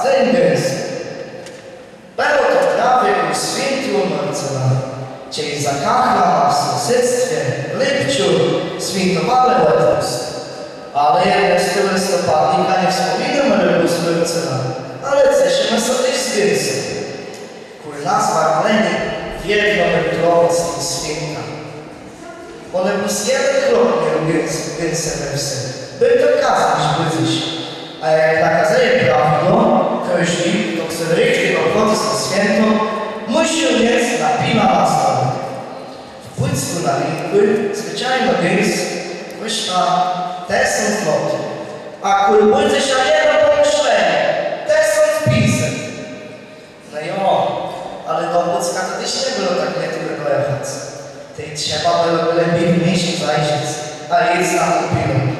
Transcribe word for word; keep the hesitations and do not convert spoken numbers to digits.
Ten gest. Bëło to prawie kòl swiãtégò Marcëna, czej za kachlama w sąsedztwie, w Lipcu, swiãtowelë òdpùst. Ale jednégò listopadnika nie wspòminómë le kòl Marcëna, ale ceszimë sã téż z gesta. Kòl nas w Arlënie wiedno bëło trochã z tim swiãtã. Bò le blós jeden chłop miôł gãs-, gãsë we wsë. Béł to Kazmiérz Bùdzesz. A jak nakazëje prôwda, kòżdi, chto chce richtich òbchòdzëc to swiãto, mùszi miec na piwa na stole. W Pùckù na rënkù zwëczajnô gãs kòsztowała tësąc złotëch. A kòl Bùdzesza jedno pòmëszlenié, tësąc piãcset. No jo, ale do Pùcka to téż nie bëło tak niedalekò jachac. Tej trzeba bëło le biédno zajrzec, a jic na to piwò.